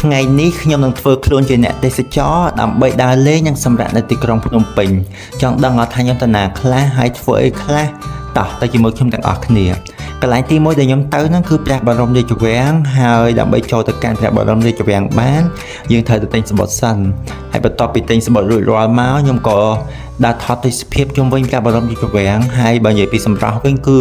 ថ្ងៃនេះខ្ញុំនឹងធ្វើខ្លួនជាអ្នកទេសចរដើម្បីដើរលេងនិងសម្រាកនៅទីក្រុងភ្នំពេញចង់ដឹងថាខ្ញុំទៅណាខ្លះហើយធ្វើអីខ្លះតោះទៅជាមួយខ្ញុំទាំងអស់គ្នាកន្លែងទីមួយដែលខ្ញុំទៅហ្នឹងគឺព្រះបរមរាជវាំងហើយដើម្បីចូលទៅកាន់ព្រះបរមរាជវាំងបានយើងត្រូវទៅទិញសំបុត្រសិនហើយបន្ទាប់ពីទិញសំបុត្ររួចរាល់មកខ្ញុំក៏ដើរថតទេសភាពជុំវិញព្រះបរមរាជវាំងហើយបើនិយាយពីសម្រស់វិញគឺ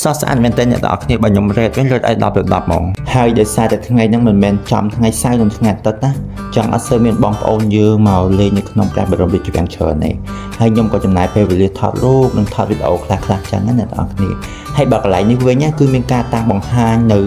ស្រស់ស្អាតមែនទែនអ្នកទាំងអស់គ្នាបើខ្ញុំ rate វិញ rate ឲ្យ10ទៅ10ហ្មងហើយដោយសារតែថ្ងៃហ្នឹងមិនមែនចំថ្ងៃសៅរ៍និងថ្ងៃអាទិត្យណាចង់អត់សូវមានបងប្អូនយើងមកលេងនៅក្នុងព្រះបរមរាជវាំងច្រើនទេហើយខ្ញុំក៏ចំណាយពេលវេលាថតរូបនិងថតវីដេអូខ្លះៗចឹងណាអ្នកទាំងអស់គ្នាហើយបើកន្លែងនេះវិញណាគឺមានការតាំងបង្ហាញនៅ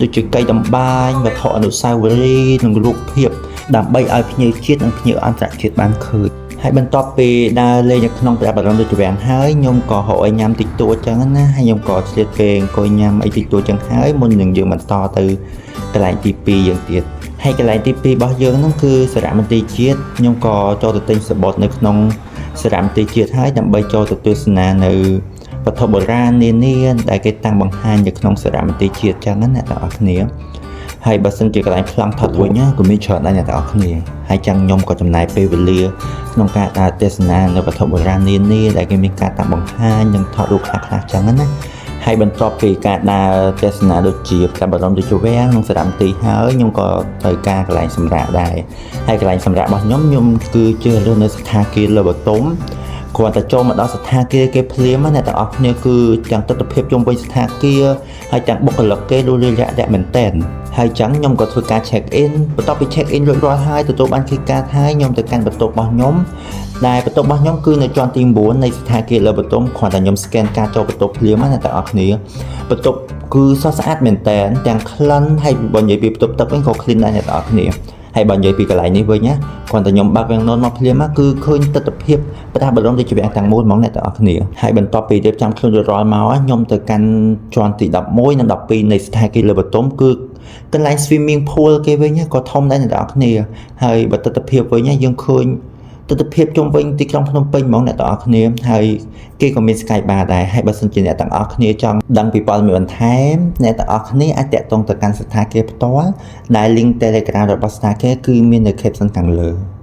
ដូចជាកីតម្បាញវត្ថុអនុស្សាវរីយ៍និងរូបភាពដើម្បីឲ្យភ្ញៀវជាតិនិងភ្ញៀវអន្តរជាតិបានឃើញហើយបន្ទាប់ពីដើរលេងនៅក្នុងព្រះបរមរាជវាំងហើយខ្ញុំក៏រកឲ្យញ៉ាំតិចតួចចឹងណាហើយខ្ញុំក៏ឆ្លៀតពេលអង្គុយញ៉ាំអីតិចតួចចឹងហើយមុននឹងយើងបន្តទៅកន្លែងទី2យើងទៀតហើយកន្លែងទី2របស់យើងហ្នឹងគឺសារមន្ទីរជាតិខ្ញុំក៏ចូលទៅទិញសំបុត្រនៅក្នុងសារមន្ទីរជាតិហើយដើម្បីចូលទៅទស្សនានៅវត្ថុបុរាណនានាដែលគេតាំងបង្ហាញនៅក្នុងសារមន្ទីរជាតិចឹងណាអ្នកទាំងអស់គ្នា ហើយបើសិនជាកន្លែងប្លង់ថតវិញណាក៏មានច្រើនដែរអ្នកទាំងអស់គ្នាហើយចឹងខ្ញុំក៏ចំណាយពេលវេលាក្នុងការដើរទស្សនានៅវត្ថុបុរាណនានាដែលគេមានការតាំងបង្ហាញនិងថតរូបខ្លះៗចឹងណាហើយបន្ទាប់ពីការដើរទស្សនាដូចជាព្រះបរមរាជវាំងនិងសារមន្ទីរហើយខ្ញុំក៏ត្រូវការកន្លែងសម្រាកដែរហើយកន្លែងសម្រាករបស់ខ្ញុំខ្ញុំគឺជ្រើសរើសនៅសណ្ឋាគារលើបតុមគ្រាន់តែចូលមកដល់សណ្ឋាគារគេភ្លាមណាអ្នកទាំងអស់គ្នាគឺទាំងទស្សនវិជ្ជាជុំវិញសណ្ឋាគារហើយទាំងបុគ្គលិកគេលូលាយរាក់ទាក់មែនទែនហើយចឹងខ្ញុំក៏ធ្វើការ check in បន្ទាប់ពី check in រួចរាល់ហើយទទួលបាន key card ហើយខ្ញុំទៅកាន់បន្ទប់របស់ខ្ញុំដែលបន្ទប់របស់ខ្ញុំគឺនៅជាន់ទី9នៃសណ្ឋាគារលើបន្ទប់គ្រាន់តែខ្ញុំ scan ការចូលបន្ទប់ភ្លាមណាអ្នកទាំងអស់គ្នាបន្ទប់គឺស្រស់ស្អាតមែនតើទាំងក្លិនហើយបើនិយាយពីបន្ទប់ទឹកវិញក៏ clean ដែរអ្នកទាំងអស់គ្នាហើយបើនិយាយពីកន្លែងនេះវិញណាគ្រាន់តែខ្ញុំបើកវាំងននមកភ្លាមណាគឺឃើញទស្សនភាពព្រះបរមរាជវាំងទាំងមូលហ្មងអ្នកទាំងអស់គ្នាហើយបន្ទាប់ពីរៀបចំខ្លួនរួចរាល់មកខ្ញុំទៅកាន់ជាន់ទី11និង12នៃសណ្ឋាគារលើបតុមគឺកន្លែង swimming pool គេវិញក៏ធំដែរអ្នកទាំងអស់គ្នាហើយបើទស្សនភាពវិញយើងឃើញទស្សនភាពជុំវិញទីក្រុងភ្នំពេញហ្មងអ្នកទាំងអស់គ្នាហើយគេក៏មាន Sky Bar ដែរហើយបើសិនជាអ្នកទាំងអស់គ្នាចង់ដឹងពីព័ត៌មានបន្ថែមអ្នកទាំងអស់គ្នាអាចទាក់ទងទៅកាន់សណ្ឋាគារផ្ទាល់ដែល link Telegram របស់សណ្ឋាគារគឺមាននៅ caption ខាងលើ។